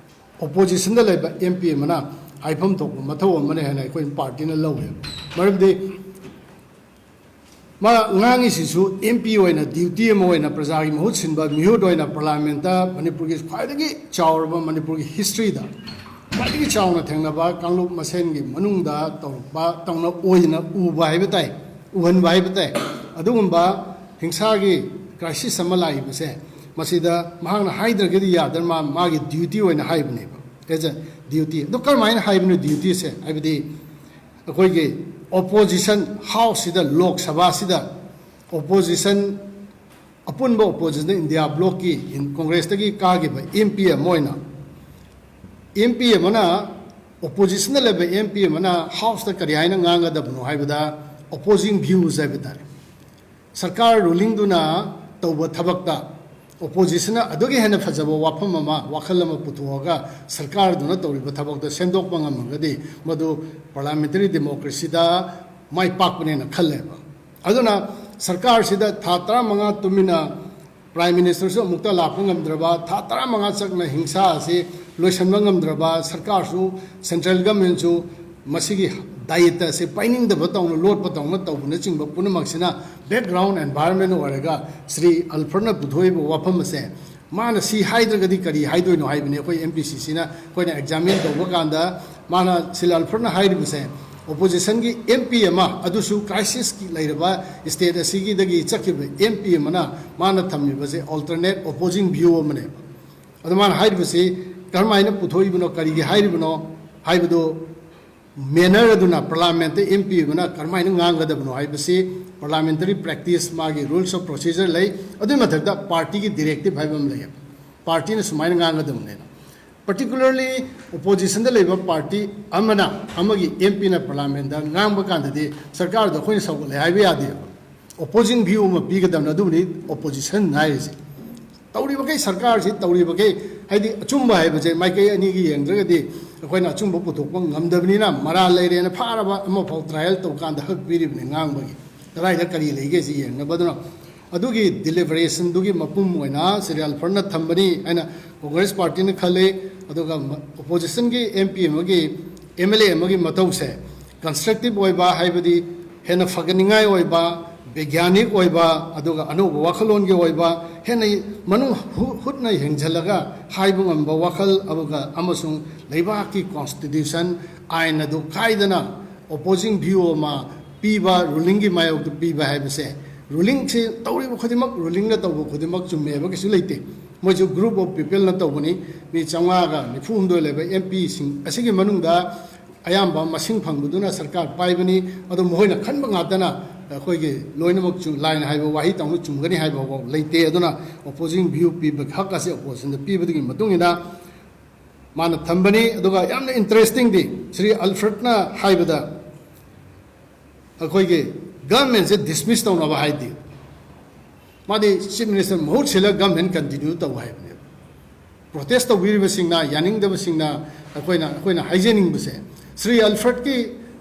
ꯑꯣꯄꯣꯖꯤꯁꯟꯗ ꯂꯩꯕ ꯑꯦꯝ ꯄꯤ ꯑꯃꯅ ꯍꯥꯏꯐꯝ ꯊꯣꯛꯄ ꯃꯊꯧ ꯑꯃꯅꯤ ꯍꯥꯏꯅ ꯑꯩꯈꯣꯏ ꯄꯥꯔꯇꯤꯅ ꯂꯧꯋꯦ꯫ ꯃꯔꯝꯗꯤ ꯃꯥ ꯉꯥꯡꯉꯤꯁꯤꯁꯨ ꯑꯦꯝ ꯄꯤ ꯑꯣꯏꯅ, ꯗ꯭ꯌꯨꯇꯤ ꯑꯃ ꯑꯣꯏꯅ, ꯄ꯭ꯔꯖꯥꯒꯤ ꯃꯍꯨꯠ ꯁꯤꯟꯕ ꯃꯤꯍꯨꯠ ꯑꯣꯏꯅ ꯄꯥꯔꯂꯤꯌꯥꯃꯦꯟꯠꯇ, ꯃꯅꯤꯄꯨꯔꯒꯤ ꯈ꯭ꯋꯥꯏꯗꯒꯤ ꯆꯥꯎꯔꯕ, ꯃꯅꯤꯄꯨꯔꯒꯤ ꯍꯤꯁꯇ꯭ꯔꯤꯗ ꯈ꯭ꯋꯥꯏꯗꯒꯤ ꯆꯥꯎꯅ ꯊꯦꯡꯅꯕ ꯀꯥꯡꯂꯨꯞ ꯃꯁꯦꯟꯒꯤ ꯃꯅꯨꯡꯗ ꯇꯧꯔꯛꯄ, ꯇꯧꯅ ꯑꯣꯏꯅ ꯎꯕ ꯍꯥꯏꯕ ꯇꯥꯏ, ꯎꯍꯟꯕ ꯍꯥꯏꯕ ꯇꯥꯏ꯫ ꯑꯗꯨꯒꯨꯝꯕ ꯍꯤꯡꯁꯥꯒꯤ ꯀ꯭ꯔꯥꯏꯁꯤꯁ ꯑꯃ ꯂꯥꯛꯏꯕꯁꯦ, ꯃꯁꯤꯗ ꯃꯍꯥꯛꯅ ꯍꯥꯏꯗ꯭ꯔꯒꯗꯤ ꯌꯥꯗ꯭ꯔꯦ, ꯃꯥ, ꯃꯥꯒꯤ ꯗ꯭ꯌꯨꯇꯤ ꯑꯣꯏꯅ ꯍꯥꯏꯕꯅꯦꯕ, ꯑꯦꯖ ꯑ ꯗ꯭ꯌꯨꯇꯤ꯫ ꯑꯗꯣ ꯀꯔꯝꯍꯥꯏꯅ ꯍꯥꯏꯕꯅꯣ ꯗ꯭ꯌꯨꯇꯤꯁꯦ? ꯍꯥꯏꯕꯗꯤ ꯑꯩꯈꯣꯏꯒꯤ ꯑꯣꯄꯣꯖꯤꯁꯟ ꯍꯥꯎꯁꯁꯤꯗ, ꯂꯣꯛ ꯁꯚꯥꯁꯤꯗ ꯑꯣꯄꯣꯖꯤꯁꯟ, ꯑꯄꯨꯟꯕ ꯑꯣꯄꯣꯖꯤꯁꯟ, ꯏꯟꯗꯤꯌꯥ ꯕ꯭ꯂꯣꯛꯀꯤ, ꯀꯣꯡꯒ꯭ꯔꯦꯁꯇꯒꯤ ꯀꯥꯈꯤꯕ ꯑꯦꯝ ꯄꯤ ꯑꯃ ꯑꯣꯏꯅ, ꯑꯦꯝ ꯄꯤ ꯑꯃꯅ, ꯑꯣꯄꯣꯖꯤꯁꯟꯗ ꯂꯩꯕ ꯑꯦꯝ ꯄꯤ ꯑꯃꯅ ꯍꯥꯎꯁꯇ ꯀꯔꯤ ꯍꯥꯏꯅ ꯉꯥꯡꯒꯗꯕꯅꯣ ꯍꯥꯏꯕꯗ, ꯑꯣꯄꯣꯖꯤꯡ ꯚ꯭ꯌꯨꯁ ꯍꯥꯏꯕ ꯇꯥꯔꯦ, ꯁꯔꯀꯥꯔ ꯔꯨꯂꯤꯡꯗꯨꯅ ꯇꯧꯕ ꯊꯕꯛꯇ ꯑꯣꯄꯣꯖꯤꯁꯟꯅ ꯑꯗꯨꯒꯤ ꯍꯦꯟꯅ ꯐꯖꯕ ꯋꯥꯐꯝ ꯑꯃ, ꯋꯥꯈꯜ ꯑꯃ ꯄꯨꯊꯣꯛꯑꯒ ꯁꯔꯀꯥꯔꯗꯨꯅ ꯇꯧꯔꯤꯕ ꯊꯕꯛꯇ ꯁꯦꯝꯗꯣꯛꯄ ꯉꯝꯃꯒꯗꯤ ꯃꯗꯨ ꯄꯥꯔꯂꯤꯌꯥꯃꯦꯟꯇꯔꯤ ꯗꯦꯃꯣꯀ꯭ꯔꯦꯁꯤꯗ ꯃꯥꯏ ꯄꯥꯛꯄꯅꯦꯅ ꯈꯜꯂꯦꯕ꯫ ꯑꯗꯨꯅ ꯁꯔꯀꯥꯔꯁꯤꯗ ꯊꯥ ꯇꯔꯥꯃꯉꯥ ꯇꯨꯃꯤꯟꯅ ꯄ꯭ꯔꯥꯏꯝ ꯃꯤꯅꯤꯁꯇꯔꯁꯨ ꯑꯃꯨꯛꯇ ꯂꯥꯛꯄ ꯉꯝꯗ꯭ꯔꯕ, ꯊꯥ ꯇꯔꯥꯃꯉꯥ ꯆꯪꯅ ꯍꯤꯡꯁꯥ ꯑꯁꯤ ꯂꯣꯏꯁꯤꯟꯕ ꯉꯝꯗ꯭ꯔꯕ, ꯁꯔꯀꯥꯔꯁꯨ, ꯁꯦꯟꯇ꯭ꯔꯦꯜ ꯒꯃꯦꯟꯁꯨ ꯃꯁꯤꯒꯤ ꯗꯥꯌꯤꯠꯇ ꯑꯁꯤ ꯄꯥꯏꯅꯤꯡꯗꯕ ꯇꯧꯅ, ꯂꯣꯠꯄ ꯇꯧꯅ ꯇꯧꯕꯅꯆꯤꯡꯕ ꯄꯨꯝꯅꯃꯛꯁꯤꯅ ꯕꯦꯛꯒ꯭ꯔꯥꯎꯟ ꯑꯦꯟꯚꯥꯏꯔꯟꯃꯦꯟ ꯑꯣꯏꯔꯒ ꯁ꯭ꯔꯤ ꯑꯜꯐ꯭ꯔꯗꯅ ꯄꯨꯊꯣꯛꯏꯕ ꯋꯥꯐꯝ ꯑꯁꯦ, ꯃꯥꯅ ꯁꯤ ꯍꯥꯏꯗ꯭ꯔꯒꯗꯤ ꯀꯔꯤ ꯍꯥꯏꯗꯣꯏꯅꯣ ꯍꯥꯏꯕꯅꯤ꯫ ꯑꯩꯈꯣꯏ ꯑꯦꯝ ꯄꯤ ꯁꯤ ꯁꯤꯅ ꯑꯩꯈꯣꯏꯅ ꯑꯦꯛꯖꯥꯃꯤꯟ ꯇꯧꯕ ꯀꯥꯟꯗ ꯃꯥꯅ, ꯁ꯭ꯔꯤ ꯑꯜꯐ꯭ꯔꯗꯅ ꯍꯥꯏꯔꯤꯕꯁꯦ, ꯑꯣꯄꯣꯖꯤꯁꯟꯒꯤ ꯑꯦꯝ ꯄꯤ ꯑꯃ, ꯑꯗꯨꯁꯨ ꯀ꯭ꯔꯥꯏꯁꯤꯁꯀꯤ ꯂꯩꯔꯕ ꯁ꯭ꯇꯦꯠ ꯑꯁꯤꯒꯤꯗꯒꯤ ꯆꯠꯈꯤꯕ ꯑꯦꯝ ꯄꯤ ꯑꯃꯅ ꯃꯥꯅ ꯊꯝꯃꯤꯕꯁꯦ ꯑꯜꯇꯔꯅꯦꯠ ꯑꯣꯄꯣꯖꯤꯡ ꯚ꯭ꯌꯨ ꯑꯃꯅꯦꯕ꯫ ꯑꯗꯣ ꯃꯥꯅ ꯍꯥꯏꯔꯤꯕꯁꯤ ꯀꯔꯝꯍꯥꯏꯅ ꯄꯨꯊꯣꯛꯏꯕꯅꯣ, ꯀꯔꯤꯒꯤ ꯍꯥꯏꯔꯤꯕꯅꯣ ꯍꯥꯏꯕꯗꯨ, ꯃꯦꯅꯔ ꯑꯗꯨꯅ, ꯄꯥꯔꯂꯤꯌꯥꯃꯦꯟꯠꯇ ꯑꯦꯝ ꯄꯤ ꯑꯃꯅ ꯀꯔꯝꯍꯥꯏꯅ ꯉꯥꯡꯒꯗꯕꯅꯣ ꯍꯥꯏꯕꯁꯤ ꯄꯥꯔꯂꯤꯌꯥꯃꯦꯟꯇꯔꯤ ꯄ꯭ꯔꯦꯛꯇꯤꯁ, ꯃꯥꯒꯤ ꯔꯨꯜꯁ ꯑꯣꯐ ꯄ꯭ꯔꯣꯁꯤꯖꯔ ꯂꯩ꯫ ꯑꯗꯨꯒꯤ ꯃꯊꯛꯇ ꯄꯥꯔꯇꯤꯒꯤ ꯗꯤꯔꯦꯛꯇꯤꯞ ꯍꯥꯏꯕ ꯑꯃ ꯂꯩꯌꯦꯕ, ꯄꯥꯔꯇꯤꯅ ꯁꯨꯃꯥꯏꯅ ꯉꯥꯡꯒꯗꯕꯅꯦꯅ꯫ ꯄꯥꯔꯇꯤꯀꯨꯂꯔꯂꯤ ꯑꯣꯄꯣꯖꯤꯁꯟꯗ ꯂꯩꯕ ꯄꯥꯔꯇꯤ ꯑꯃꯅ ꯑꯃꯒꯤ ꯑꯦꯝ ꯄꯤꯅ ꯄꯥꯔꯂꯤꯌꯥꯃꯦꯟꯠꯇ ꯉꯥꯡꯕ ꯀꯥꯟꯗꯗꯤ ꯁꯔꯀꯥꯔꯗꯣ ꯑꯩꯈꯣꯏꯅ ꯁꯧꯒꯠꯂꯦ ꯍꯥꯏꯕ ꯌꯥꯗꯦꯕ꯫ ꯑꯣꯄꯣꯖꯤꯡ ꯚ꯭ꯌꯨ ꯑꯃ ꯄꯤꯒꯗꯕꯅꯤ, ꯑꯗꯨꯕꯨꯅꯤ ꯑꯣꯄꯣꯖꯤꯁꯟ ꯍꯥꯏꯔꯤꯁꯦ꯫ ꯇꯧꯔꯤꯕꯈꯩ, ꯁꯔꯀꯥꯔꯁꯤ ꯇꯧꯔꯤꯕꯈꯩ, ꯍꯥꯏꯗꯤ ꯑꯆꯨꯝꯕ ꯍꯥꯏꯕꯁꯦ ꯃꯥꯏꯀꯩ ꯑꯅꯤꯒꯤ ꯌꯦꯡꯗ꯭ꯔꯒꯗꯤ ꯑꯩꯈꯣꯏꯅ ꯑꯆꯨꯝꯕ ꯄꯨꯊꯣꯛꯄ ꯉꯝꯗꯕꯅꯤꯅ, ꯃꯔꯥꯜ ꯂꯩꯔꯦꯅ ꯐꯥꯔꯕ ꯑꯃꯐꯥꯎ ꯇ꯭ꯔꯥꯏꯌꯦꯜ ꯇꯧꯀꯥꯟꯗ ꯍꯛ ꯄꯤꯔꯤꯕꯅꯤ ꯉꯥꯡꯕꯒꯤ, ꯀꯗꯥꯏꯗ ꯀꯔꯤ ꯂꯩꯒꯦ ꯁꯤ ꯌꯦꯡꯅꯕ꯫ ꯑꯗꯨꯅ ꯑꯗꯨꯒꯤ ꯗꯤꯂꯤꯕꯔꯦꯁꯟꯗꯨꯒꯤ ꯃꯄꯨꯝ ꯑꯣꯏꯅ ꯁ꯭ꯔꯤ ꯑꯜꯐ꯭ꯔꯗꯅ ꯊꯝꯕꯅꯤ ꯍꯥꯏꯅ ꯀꯣꯡꯒ꯭ꯔꯦꯁ ꯄꯥꯔꯇꯤꯅ ꯈꯜꯂꯤ꯫ ꯑꯗꯨꯒ ꯑꯣꯄꯣꯖꯤꯁꯟꯒꯤ ꯑꯦꯝ ꯄꯤ ꯑꯃꯒꯤ, ꯑꯦꯝ ꯑꯦꯜ ꯑꯦ ꯑꯃꯒꯤ ꯃꯊꯧꯁꯦ ꯀꯟꯁꯇ꯭ꯔꯛꯇꯤꯞ ꯑꯣꯏꯕ, ꯍꯥꯏꯕꯗꯤ ꯍꯦꯟꯅ ꯐꯒꯠꯅꯤꯡꯉꯥꯏ ꯑꯣꯏꯕ, ꯕꯩꯒ꯭ꯌꯥꯅꯤꯛ ꯑꯣꯏꯕ, ꯑꯗꯨꯒ ꯑꯅꯧꯕ ꯋꯥꯈꯜꯂꯣꯟꯒꯤ ꯑꯣꯏꯕ, ꯍꯦꯟꯅ ꯃꯅꯨꯡ ꯍꯨ-, ꯍꯨꯠꯅ ꯌꯦꯡꯁꯤꯜꯂꯒ ꯍꯥꯏꯕ ꯉꯝꯕ ꯋꯥꯈꯜ ꯑꯗꯨꯒ, ꯑꯃꯁꯨꯡ ꯂꯩꯕꯥꯛꯀꯤ ꯀꯣꯟꯁꯇꯤꯇ꯭ꯌꯨꯁꯟ, ꯑꯥꯏꯟ ꯑꯗꯨ ꯀꯥꯏꯗꯅ ꯑꯣꯄꯣꯖꯤꯡ ꯚ꯭ꯌꯨ ꯑꯃ ꯄꯤꯕ, ꯔꯨꯂꯤꯡꯒꯤ ꯃꯥꯌꯣꯛꯇ ꯄꯤꯕ ꯍꯥꯏꯕꯁꯦ, ꯔꯨꯂꯤꯡꯁꯤ ꯇꯧꯔꯤꯕ ꯈꯨꯗꯤꯡꯃꯛ, ꯔꯨꯂꯤꯡꯅ ꯇꯧꯕ ꯈꯨꯗꯤꯡꯃꯛ ꯆꯨꯝꯃꯦ ꯍꯥꯏꯕ ꯀꯩꯁꯨ ꯂꯩꯇꯦ꯫ ꯃꯣꯏꯁꯨ ꯒ꯭ꯔꯨꯞ ꯑꯣꯐ ꯄꯤꯄꯜꯅ ꯇꯧꯕꯅꯤ꯫ ꯃꯤ ꯆꯥꯝꯃꯉꯥꯒ ꯅꯤꯐꯨ ꯍꯨꯝꯗꯣꯏ ꯂꯩꯕ ꯑꯦꯝ ꯄꯤꯁꯤꯡ ꯑꯁꯤꯒꯤ ꯃꯅꯨꯡꯗ ꯑꯌꯥꯝꯕ ꯃꯁꯤꯡ ꯐꯪꯕꯗꯨꯅ ꯁꯔꯀꯥꯔ ꯄꯥꯏꯕꯅꯤ꯫ ꯑꯗꯣ ꯃꯈꯣꯏꯅ ꯈꯟꯕ ꯉꯥꯛꯇꯅ ꯑꯩꯈꯣꯏꯒꯤ ꯂꯣꯏꯅꯃꯛ ꯆꯨ-, ꯂꯥꯏꯅ ꯍꯥꯏꯕ ꯋꯥꯍꯩ ꯇꯧꯅ ꯆꯨꯝꯒꯅꯤ ꯍꯥꯏꯕ ꯐꯥꯎ ꯂꯩꯇꯦ꯫ ꯑꯗꯨꯅ ꯑꯣꯄꯣꯖꯤꯡ ꯚ꯭ꯌꯨ ꯄꯤꯕ ꯍꯛ ꯑꯁꯤ ꯑꯣꯄꯣꯖꯤꯁꯟꯗ ꯄꯤꯕꯗꯨꯒꯤ ꯃꯇꯨꯡ ꯏꯟꯅ ꯃꯥꯅ ꯊꯝꯕꯅꯤ꯫ ꯑꯗꯨꯒ ꯌꯥꯝꯅ ꯏꯟꯇꯔꯦꯁꯇꯤꯡꯗꯤ, ꯁ꯭ꯔꯤ ꯑꯜꯐ꯭ꯔꯦꯗꯅ ꯍꯥꯏꯕꯗ, ꯑꯩꯈꯣꯏꯒꯤ ꯒꯚꯔꯟꯃꯦꯟꯁꯦ ꯗꯤꯁꯃꯤꯁ ꯇꯧꯅꯕ ꯍꯥꯏꯗꯦ꯫ ꯃꯥꯗꯤ ꯆꯤꯐ ꯃꯤꯅꯤꯁꯇꯔ ꯃꯍꯨꯠ ꯁꯤꯜꯂꯒ ꯒꯚꯔꯟꯃꯦꯟ ꯀꯟꯇꯤꯅ꯭ꯌꯨ ꯇꯧ ꯍꯥꯏꯕꯅꯦꯕ꯫ ꯄ꯭ꯔꯣꯇꯦꯁ ꯇꯧꯕꯤꯔꯤꯕꯁꯤꯡꯅ, ꯌꯥꯅꯤꯡꯗꯕꯁꯤꯡꯅ, ꯑꯩꯈꯣꯏꯅ ꯑꯩꯈꯣꯏꯅ ꯍꯥꯏꯖꯅꯤꯡꯕꯁꯦ, ꯁ꯭ꯔꯤ ꯑꯜꯐ꯭ꯔꯦꯗꯀꯤ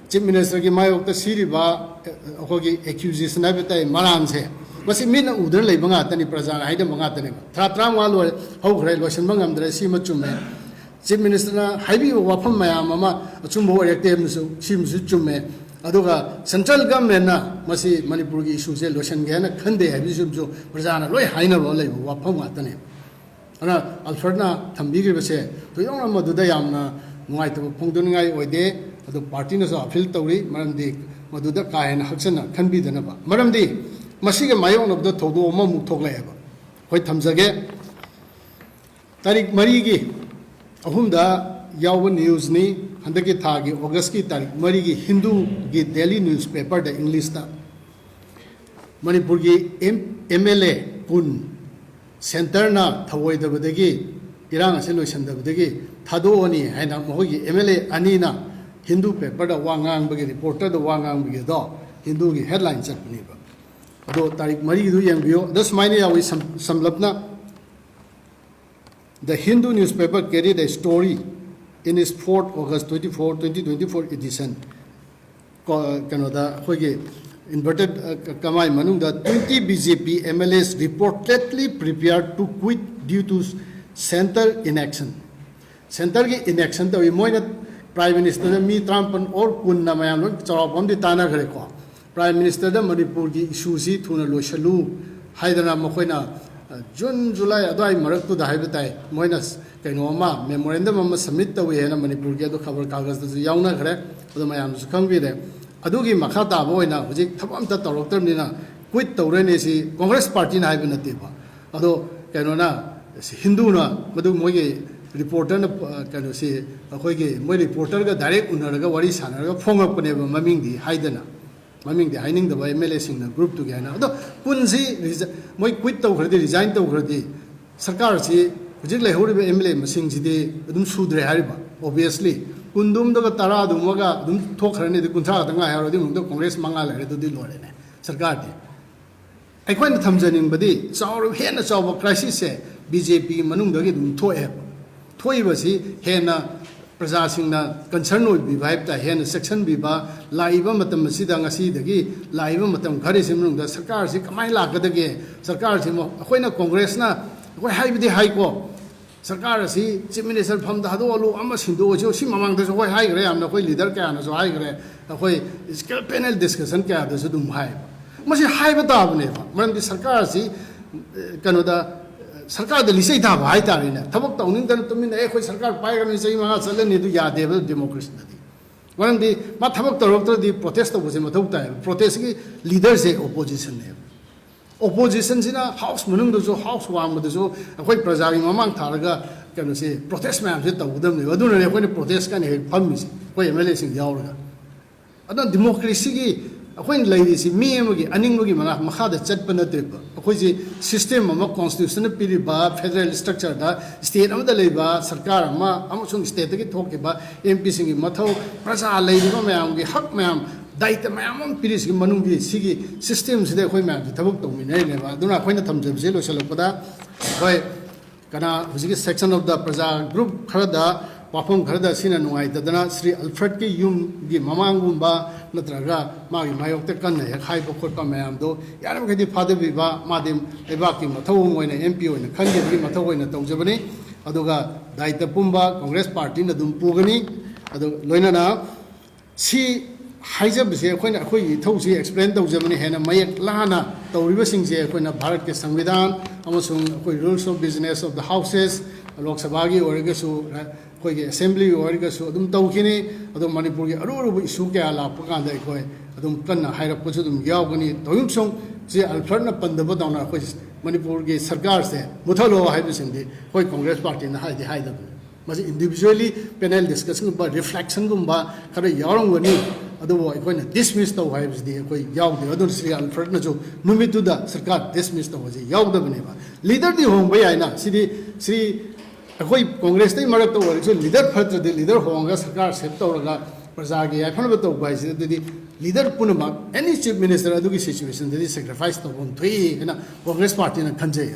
ꯆꯤꯐ ꯃꯤꯅꯤꯁꯇꯔꯒꯤ ꯃꯥꯌꯣꯛꯇ ꯁꯤꯔꯤꯕ, ꯑꯩꯈꯣꯏꯒꯤ ꯑꯦꯀ꯭ꯌꯨꯖꯦꯁꯟ ꯍꯥꯏꯕ ꯇꯥꯏ, ꯃꯔꯥꯟꯁꯦ, ꯃꯁꯤ ꯃꯤꯠꯅ ꯎꯗꯨꯅ ꯂꯩꯕ ꯉꯥꯛꯇꯅꯤ, ꯄ꯭ꯔꯖꯥꯅ ꯍꯥꯏꯅꯕ ꯉꯥꯛꯇꯅꯦꯕ꯫ ꯊꯥ ꯇꯔꯥꯃꯉꯥ ꯂꯣꯏ ꯍꯧꯈ꯭ꯔꯦ, ꯂꯣꯏꯁꯤꯟꯕ ꯉꯝꯗ꯭ꯔꯦ, ꯁꯤꯃ ꯆꯨꯝꯃꯦ꯫ ꯆꯤꯐ ꯃꯤꯅꯤꯁꯇꯔꯅ ꯍꯥꯏꯕꯤꯕ ꯋꯥꯐꯝ ꯃꯌꯥꯝ ꯑꯃ ꯑꯆꯨꯝꯕ ꯑꯣꯏꯔꯛꯇꯦ ꯍꯥꯏꯕꯁꯨ, ꯁꯤꯃꯁꯨ ꯆꯨꯝꯃꯦ꯫ ꯑꯗꯨꯒ ꯁꯦꯟꯇ꯭ꯔꯦꯜ ꯒꯚꯔꯟꯃꯦꯟꯅ ꯃꯁꯤ ꯃꯅꯤꯄꯨꯔꯒꯤ ꯏꯁꯨꯁꯦ ꯂꯣꯏꯁꯤꯟꯒꯦ ꯍꯥꯏꯅ ꯈꯟꯗꯦ ꯍꯥꯏꯕꯁꯤꯁꯨ ꯄ꯭ꯔꯖꯥꯅ ꯂꯣꯏ ꯍꯥꯏꯅꯕ ꯂꯩꯕ ꯋꯥꯐꯝ ꯉꯥꯛꯇꯅꯦ꯫ ꯑꯗꯨꯅ ꯑꯜꯐ꯭ꯔꯦꯗꯅ ꯊꯝꯕꯤꯈ꯭ꯔꯤꯕꯁꯦ ꯊꯣꯏꯗꯣꯛꯅ ꯃꯗꯨꯗ ꯌꯥꯝꯅ ꯅꯨꯡꯉꯥꯏꯇꯕ ꯐꯣꯡꯗꯣꯛꯅꯤꯡꯉꯥꯏ ꯑꯣꯏꯗꯦ꯫ ꯑꯗꯨ ꯄꯥꯔꯇꯤꯅꯁꯨ ꯑꯄꯤꯜ ꯇꯧꯔꯤ, ꯃꯔꯝꯗꯤ ꯃꯗꯨꯗ ꯀꯥ ꯍꯦꯟꯅ ꯍꯛꯆꯟꯅ ꯈꯟꯕꯤꯗꯅꯕ꯫ ꯃꯔꯝꯗꯤ ꯃꯁꯤꯒ ꯃꯥꯌꯣꯛꯅꯕꯗ ꯊꯧꯗꯣꯛ ꯑꯃꯃꯨꯛ ꯊꯣꯛꯂꯛꯑꯦꯕ꯫ ꯑꯩꯈꯣꯏ ꯊꯝꯖꯒꯦ꯫ ꯇꯥꯔꯤꯛ ꯃꯔꯤꯒꯤ, ꯑꯍꯨꯝꯗ ꯌꯥꯎꯕ ꯅ꯭ꯌꯨꯁꯅꯤ꯫ ꯍꯟꯗꯛꯀꯤ ꯊꯥꯒꯤ ꯑꯣꯒꯁꯀꯤ ꯇꯥꯔꯤꯛ ꯃꯔꯤꯒꯤ ꯍꯤꯟꯗꯨꯒꯤ ꯗꯦꯂꯤ ꯅ꯭ꯌꯨꯁꯄꯦꯄꯔꯗ, ꯏꯪꯂꯤꯁꯇ, ꯃꯅꯤꯄꯨꯔꯒꯤ ꯑꯦꯝ ꯑꯦꯜ ꯑꯦ ꯀꯨꯟ ꯁꯦꯟꯇꯔꯅ ꯊꯧꯑꯣꯏꯗꯕꯗꯒꯤ, ꯏꯔꯥꯡ ꯑꯁꯤ ꯂꯣꯏꯁꯤꯟꯗꯕꯗꯒꯤ ꯊꯥꯗꯣꯛꯑꯅꯤ ꯍꯥꯏꯅ ꯃꯈꯣꯏꯒꯤ ꯑꯦꯝ ꯑꯦꯜ ꯑꯦ ꯑꯅꯤꯅ ꯍꯤꯟꯗꯨ ꯄꯦꯄꯔꯗ ꯋꯥ ꯉꯥꯡꯕꯒꯤ, ꯔꯤꯄꯣꯔꯇꯔꯗ ꯋꯥ ꯉꯥꯡꯕꯒꯤꯗꯣ ꯍꯤꯟꯗꯨꯒꯤ ꯍꯦꯗꯂꯥꯏꯟ ꯆꯠꯄꯅꯦꯕ꯫ ꯑꯗꯣ ꯇꯥꯔꯤꯛ ꯃꯔꯤꯒꯤꯗꯨ ꯌꯦꯡꯕꯤꯌꯨ꯫ ꯑꯗ ꯁꯨꯃꯥꯏꯅ ꯌꯥꯎꯏ, ꯁꯝ-, ꯁꯝꯂꯞꯅ, The Hindu newspaper carried a story in its fourth August twenty-four, twenty twenty-four edition. ꯀꯣ-, ꯀꯩꯅꯣꯗ ꯑꯩꯈꯣꯏꯒꯤ ꯏꯟꯚꯔꯇꯦꯠ, ꯑ, ꯀ-, ꯀꯃꯥꯏ ꯃꯅꯨꯡꯗ, "Twenty B J P M L As reportedly prepared to quit due to centre inaction." ꯁꯦꯟꯇꯔꯒꯤ ꯏꯅꯦꯛꯁꯟ ꯇꯧꯏ꯫ ꯃꯣꯏꯅ ꯄ꯭ꯔꯥꯏꯝ ꯃꯤꯅꯤꯁꯇꯔꯗ ꯃꯤ ꯇꯔꯥꯃꯥꯄꯟ ꯑꯣꯔ ꯀꯨꯟꯅ ꯃꯌꯥꯝ ꯂꯣꯏ ꯆꯥꯎꯔꯥꯛꯄ ꯑꯃꯗꯤ ꯇꯥꯟꯅꯈ꯭ꯔꯦꯀꯣ꯫ ꯄ꯭ꯔꯥꯏꯝ ꯃꯤꯅꯤꯁꯇꯔꯗ ꯃꯅꯤꯄꯨꯔꯒꯤ ꯏꯁꯨꯁꯤ ꯊꯨꯅ ꯂꯣꯏꯁꯤꯜꯂꯨ ꯍꯥꯏꯗꯅ ꯃꯈꯣꯏꯅ, ꯑ, ꯖꯨꯟ, ꯖꯨꯂꯥꯏ ꯑꯗꯨꯋꯥꯏ ꯃꯔꯛꯇꯨꯗ ꯍꯥꯏꯕ ꯇꯥꯏ, ꯃꯣꯏꯅ ꯀꯩꯅꯣ ꯑꯃ, ꯃꯦꯃꯣꯔꯦꯟꯗꯝ ꯑꯃ ꯁꯕꯃꯤꯠ ꯇꯧꯏ ꯍꯥꯏꯅ ꯃꯅꯤꯄꯨꯔꯒꯤ ꯑꯗꯨ ꯈꯕꯔ ꯀꯥꯒꯖꯇꯁꯨ ꯌꯥꯎꯅꯈ꯭ꯔꯦ꯫ ꯑꯗꯨ ꯃꯌꯥꯝꯅꯁꯨ ꯈꯪꯕꯤꯔꯦ꯫ ꯑꯗꯨꯒꯤ ꯃꯈꯥ ꯇꯥꯕ ꯑꯣꯏꯅ ꯍꯧꯖꯤꯛ ꯊꯕꯛ ꯑꯝꯇ ꯇꯧꯔꯛꯇ꯭ꯔꯕꯅꯤꯅ ꯀ꯭ꯋꯤꯠ ꯇꯧꯔꯅꯤ ꯁꯤ ꯀꯣꯡꯒ꯭ꯔꯦꯁ ꯄꯥꯔꯇꯤꯅ ꯍꯥꯏꯕ ꯅꯠꯇꯦꯕ꯫ ꯑꯗꯣ ꯀꯩꯅꯣꯅ, ꯍꯤꯟꯗꯨꯅ, ꯃꯗꯨ ꯃꯣꯏꯒꯤ ꯔꯤꯄꯣꯔꯇꯔꯅ, ꯑ, ꯀꯩꯅꯣꯁꯤ, ꯑꯩꯈꯣꯏꯒꯤ ꯃꯣꯏ ꯔꯤꯄꯣꯔꯇꯔꯒ ꯗꯥꯏꯔꯦꯛ ꯎꯅꯔꯒ ꯋꯥꯔꯤ ꯁꯥꯟꯅꯔꯒ ꯐꯣꯡꯉꯛꯄꯅꯦꯕ, ꯃꯃꯤꯡꯗꯤ ꯍꯥꯏꯗꯅ, ꯃꯃꯤꯡꯗꯤ ꯍꯥꯏꯅꯤꯡꯗꯕ ꯑꯦꯝ ꯑꯦꯜ ꯑꯦꯁꯤꯡꯅ ꯒ꯭ꯔꯨꯞꯇꯨꯒꯤ ꯍꯥꯏꯅ꯫ ꯑꯗꯣ ꯀꯨꯟꯁꯤ ꯔꯤꯖ-, ꯃꯣꯏ ꯀ꯭ꯋꯤꯠ ꯇꯧꯈ꯭ꯔꯗꯤ, ꯔꯤꯖꯥꯏꯟ ꯇꯧꯈ꯭ꯔꯗꯤ, ꯁꯔꯀꯥꯔꯁꯤ ꯍꯧꯖꯤꯛ ꯂꯩꯍꯧꯔꯤꯕ ꯑꯦꯝ ꯑꯦꯜ ꯑꯦ ꯃꯁꯤꯡꯁꯤꯗꯤ ꯑꯗꯨꯝ ꯁꯨꯗ꯭ꯔꯦ ꯍꯥꯏꯔꯤꯕ, ꯑꯣꯕꯤꯌꯁꯂꯤ꯫ ꯀꯨꯟꯗꯨꯝꯗꯒ ꯇꯔꯥꯗꯨꯃꯒ ꯑꯗꯨꯝ ꯊꯣꯛꯈ꯭ꯔꯅꯤ, ꯑꯗꯨ ꯀꯨꯟꯊ꯭ꯔꯥ ꯈꯛꯇ ꯉꯥꯏꯍꯧꯔꯗꯤ, ꯑꯃꯨꯛꯇ ꯀꯣꯡꯒ꯭ꯔꯦꯁ ꯃꯉꯥ ꯂꯩꯔꯦ, ꯑꯗꯨꯗꯤ ꯂꯣꯏꯔꯦꯅꯦ ꯁꯔꯀꯥꯔꯗꯤ꯫ ꯑꯩꯈꯣꯏꯅ ꯊꯝꯖꯅꯤꯡꯕꯗꯤ ꯆꯥꯎꯔꯕ, ꯍꯦꯟꯅ ꯆꯥꯎꯕ crisis ꯁꯦ B J P ꯒꯤ ꯃꯅꯨꯡꯗꯒꯤ ꯑꯗꯨꯝ ꯊꯣꯛꯑꯦꯕ꯫ ꯊꯣꯛꯏꯕꯁꯤ ꯍꯦꯟꯅ ꯄ꯭ꯔꯖꯥꯁꯤꯡꯅ concern ꯑꯣꯏꯕꯤꯕ ꯍꯥꯏꯕ ꯇꯥꯏ, ꯍꯦꯟꯅ ꯆꯦꯛꯁꯤꯟꯕꯤꯕ꯫ ꯂꯥꯛꯏꯕ ꯃꯇꯝ ꯑꯁꯤꯗ, ꯉꯁꯤꯗꯒꯤ ꯂꯥꯛꯏꯕ ꯃꯇꯝ ꯈꯔꯁꯤ ꯃꯅꯨꯡꯗ ꯁꯔꯀꯥꯔꯁꯤ ꯀꯃꯥꯏꯅ ꯂꯥꯛꯀꯗꯒꯦ? ꯁꯔꯀꯥꯔꯁꯤ ꯃ-, ꯑꯩꯈꯣꯏꯅ ꯀꯣꯡꯒ꯭ꯔꯦꯁꯅ ꯑꯩꯈꯣꯏ ꯍꯥꯏꯕꯗꯤ ꯍꯥꯏꯀꯣ, ꯁꯔꯀꯥꯔ ꯑꯁꯤ Chief Minister ꯐꯝꯗ ꯊꯥꯗꯣꯛꯍꯜꯂꯨ, ꯑꯃ ꯁꯤꯟꯗꯣꯛꯑꯁꯨ, ꯁꯤ ꯃꯃꯥꯡꯗꯁꯨ ꯑꯩꯈꯣꯏ ꯍꯥꯏꯈ꯭ꯔꯦ, ꯌꯥꯝꯅ ꯑꯩꯈꯣꯏ leader ꯀꯌꯥꯅꯁꯨ ꯍꯥꯏꯈ꯭ꯔꯦ, ꯑꯩꯈꯣꯏ panel discussion ꯀꯌꯥꯗꯁꯨ ꯑꯗꯨꯝ ꯍꯥꯏ꯫ ꯃꯁꯤ ꯍꯥꯏꯕ ꯇꯥꯕꯅꯦꯕ, ꯃꯔꯝꯗꯤ ꯁꯔꯀꯥꯔ ꯑꯁꯤ, ꯑꯦ, ꯀꯩꯅꯣꯗ, ꯁꯔꯀꯥꯔꯗ ꯂꯤꯆꯩ ꯊꯥꯕ ꯍꯥꯏꯇꯥꯔꯦꯅꯦ꯫ ꯊꯕꯛ ꯇꯧꯅꯤꯡꯗꯅ ꯇꯨꯃꯤꯟꯅ, "ꯑꯦ, ꯑꯩꯈꯣꯏ ꯁꯔꯀꯥꯔ ꯄꯥꯏꯈ꯭ꯔꯅꯤ, ꯆꯍꯤ ꯃꯉꯥ ꯆꯠꯂꯅꯤ", ꯑꯗꯨ ꯌꯥꯗꯦꯕ democracy ꯗꯗꯤ꯫ ꯃꯔꯝꯗꯤ ꯃꯥ ꯊꯕꯛ ꯇꯧꯔꯛꯇ꯭ꯔꯗꯤ protest ꯇꯧꯕꯁꯦ ꯃꯊꯧ ꯇꯥꯏꯌꯦꯕ꯫ Protest ꯀꯤ leader ꯁꯦ opposition ꯅꯦꯕ꯫ Opposition ꯁꯤꯅ House ꯃꯅꯨꯡꯗꯁꯨ, House ꯋꯥꯡꯃꯗꯁꯨ ꯑꯩꯈꯣꯏ ꯄ꯭ꯔꯖꯥꯒꯤ ꯃꯃꯥꯡ ꯊꯥꯔꯒ ꯀꯩꯅꯣꯁꯦ, protest ꯃꯌꯥꯝꯁꯦ ꯇꯧꯒꯗꯕꯅꯦꯕ꯫ ꯑꯗꯨꯅꯅꯦ ꯑꯩꯈꯣꯏꯅ protest ꯀꯥꯏꯅ ꯍꯦꯛ ꯐꯝꯃꯤꯁꯦ, ꯑꯩꯈꯣꯏ M L A ꯁꯤꯡ ꯌꯥꯎꯔꯒ꯫ ꯑꯗꯨꯅ democracy ꯒꯤ ꯑꯩꯈꯣꯏꯅ ꯂꯩꯔꯤꯁꯤ ꯃꯤ ꯑꯃꯒꯤ ꯑꯅꯤꯡꯕꯒꯤ ꯃꯅꯥꯛ ꯃꯈꯥꯗ ꯆꯠꯄ ꯅꯠꯇꯦꯕ꯫ ꯑꯩꯈꯣꯏꯁꯤ system ꯑꯃ, constitution ꯅ ꯄꯤꯔꯤꯕ federal structure ꯗ state ꯑꯃꯗ ꯂꯩꯕ ꯁꯔꯀꯥꯔ ꯑꯃ ꯑꯃꯁꯨꯡ state ꯇꯒꯤ ꯊꯣꯛꯈꯤꯕ M P ꯁꯤꯡꯒꯤ ꯃꯊꯧ, ꯄ꯭ꯔꯖꯥ ꯂꯩꯔꯤꯕ ꯃꯌꯥꯝꯒꯤ ꯍꯛ ꯃꯌꯥꯝ, ꯗꯥꯏꯇ ꯃꯌꯥꯝ ꯑꯃ ꯄꯤꯔꯤꯁꯤꯒꯤ ꯃꯅꯨꯡꯒꯤ ꯁꯤꯒꯤ system ꯁꯤꯗ ꯑꯩꯈꯣꯏ ꯃꯌꯥꯝꯁꯤ ꯊꯕꯛ ꯇꯧꯃꯤꯟꯅꯔꯤꯅꯦꯕ꯫ ꯑꯗꯨꯅ ꯑꯩꯈꯣꯏꯅ ꯊꯝꯖꯕꯁꯦ ꯂꯣꯏꯁꯤꯜꯂꯛꯄꯗ ꯑꯩꯈꯣꯏ ꯀꯅꯥ ꯍꯧꯖꯤꯛꯀꯤ section of the ꯄ꯭ꯔꯖꯥ group ꯈꯔꯗ, ꯋꯥꯐꯝ ꯈꯔꯗ ꯁꯤꯅ ꯅꯨꯡꯉꯥꯏꯇꯗꯅ ꯁ꯭ꯔꯤ ꯑꯜꯐ꯭ꯔꯦꯗꯀꯤ ꯌꯨꯝꯒꯤ ꯃꯃꯥꯡꯒꯨꯝꯕ ꯅꯠꯇ꯭ꯔꯒ ꯃꯥꯒꯤ ꯃꯥꯌꯣꯛꯇ ꯀꯟꯅ ꯍꯦꯛ ꯍꯥꯏꯕ ꯈꯣꯠꯄ ꯃꯌꯥꯝꯗꯣ ꯌꯥꯔꯤꯃꯈꯩꯗꯤ ꯐꯥꯗꯕꯤꯕ, ꯃꯥꯗꯤ ꯂꯩꯕꯥꯛꯀꯤ ꯃꯊꯧ ꯑꯃ ꯑꯣꯏꯅ, M P ꯑꯣꯏꯅ ꯈꯟꯈꯤꯕꯒꯤ ꯃꯊꯧ ꯑꯣꯏꯅ ꯇꯧꯖꯕꯅꯤ꯫ ꯑꯗꯨꯒ ꯗꯥꯏꯇ ꯄꯨꯝꯕ ꯀꯣꯡꯒ꯭ꯔꯦꯁ ꯄꯥꯔꯇꯤꯅ ꯑꯗꯨꯝ ꯄꯨꯒꯅꯤ꯫ ꯑꯗꯨ ꯂꯣꯏꯅꯅ ꯁꯤ ꯍꯥꯏꯖꯕꯁꯦ ꯑꯩꯈꯣꯏꯅ ꯑꯩꯈꯣꯏꯒꯤ ꯏꯊꯧꯁꯤ explain ꯇꯧꯖꯕꯅꯤ꯫ ꯍꯦꯟꯅ ꯃꯌꯦꯛ ꯂꯥꯅ ꯇꯧꯔꯤꯕꯁꯤꯡꯁꯦ ꯑꯩꯈꯣꯏꯅ ꯚꯥꯔꯠꯀꯤ ꯁꯪꯕꯤꯙꯥꯟ ꯑꯃꯁꯨꯡ ꯑꯩꯈꯣꯏ rules of business of the houses, ꯂꯣꯛ ꯁꯚꯥꯒꯤ ꯑꯣꯏꯔꯒꯁꯨ, ꯑꯩꯈꯣꯏꯒꯤ assembly ꯑꯣꯏꯔꯒꯁꯨ ꯑꯗꯨꯝ ꯇꯧꯈꯤꯅꯤ꯫ ꯑꯗꯣ ꯃꯅꯤꯄꯨꯔꯒꯤ ꯑꯔꯨ ꯑꯔꯨꯕ issue ꯀꯌꯥ ꯂꯥꯛꯄ ꯀꯥꯟꯗ ꯑꯩꯈꯣꯏ ꯑꯗꯨꯝ ꯀꯟꯅ ꯍꯥꯏꯔꯛꯄꯁꯨ ꯑꯗꯨꯝ ꯌꯥꯎꯒꯅꯤ꯫ ꯇꯧꯏꯒꯨꯝꯁꯨꯡ ꯁꯤ ꯑꯜꯐ꯭ꯔꯦꯗꯅ ꯄꯟꯗꯕ ꯇꯧꯅ ꯑꯩꯈꯣꯏ ꯃꯅꯤꯄꯨꯔꯒꯤ ꯁꯔꯀꯥꯔꯁꯦ ꯃꯨꯊꯠꯂꯣ ꯍꯥꯏꯕꯁꯤꯡꯗꯤ ꯑꯩꯈꯣꯏ ꯀꯣꯡꯒ꯭ꯔꯦꯁ ꯄꯥꯔꯇꯤꯅ ꯍꯥꯏꯗꯤ ꯍꯥꯏꯗꯕꯅꯤ꯫ ꯃꯁꯤ individually panel discussion ꯒꯨꯝꯕ, reflection ꯒꯨꯝꯕ ꯈꯔ ꯌꯥꯎꯔꯝꯒꯅꯤ, ꯑꯗꯨꯕꯨ ꯑꯩꯈꯣꯏꯅ dismiss ꯇꯧ ꯍꯥꯏꯕꯁꯤꯗꯤ ꯑꯩꯈꯣꯏ ꯌꯥꯎꯗꯦ꯫ ꯑꯗꯨꯅ ꯁ꯭ꯔꯤ ꯑꯜꯐ꯭ꯔꯦꯗꯅꯁꯨ ꯅꯨꯃꯤꯠꯇꯨꯗ ꯁꯔꯀꯥꯔ dismiss ꯇꯧꯕꯁꯤ ꯌꯥꯎꯗꯕꯅꯦꯕ꯫ Leader ꯗꯤ ꯍꯣꯡꯕ ꯌꯥꯏꯅ, ꯁꯤꯗꯤ ꯁ꯭ꯔꯤ, ꯑꯩꯈꯣꯏ ꯀꯣꯡꯒ꯭ꯔꯦꯁꯇꯩ ꯃꯔꯛꯇ ꯑꯣꯏꯔꯁꯨ leader ꯐꯠꯇ꯭ꯔꯗꯤ leader ꯍꯣꯡꯉꯒ ꯁꯔꯀꯥꯔ set ꯇꯧꯔꯒ ꯄ꯭ꯔꯖꯥꯒꯤ ꯌꯥꯏꯐꯅꯕ ꯇꯧꯕ ꯍꯥꯏꯁꯤꯗꯤ ꯑꯗꯨꯗꯤ ꯂꯤꯗꯔ ꯄꯨꯝꯅꯃꯛ, ꯑꯦꯅꯤ ꯆꯤꯐ ꯃꯤꯅꯤꯁꯇꯔ ꯑꯗꯨꯒꯤ ꯁꯤꯆꯨꯋꯦꯁꯟꯗꯗꯤ ꯁꯦꯀ꯭ꯔꯤꯐꯥꯏꯁ ꯇꯧꯐꯝ ꯊꯣꯛꯏ ꯍꯥꯏꯅ ꯀꯣꯡꯒ꯭ꯔꯦꯁ ꯄꯥꯔꯇꯤꯅ ꯈꯟꯖꯩ꯫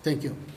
Thank you꯫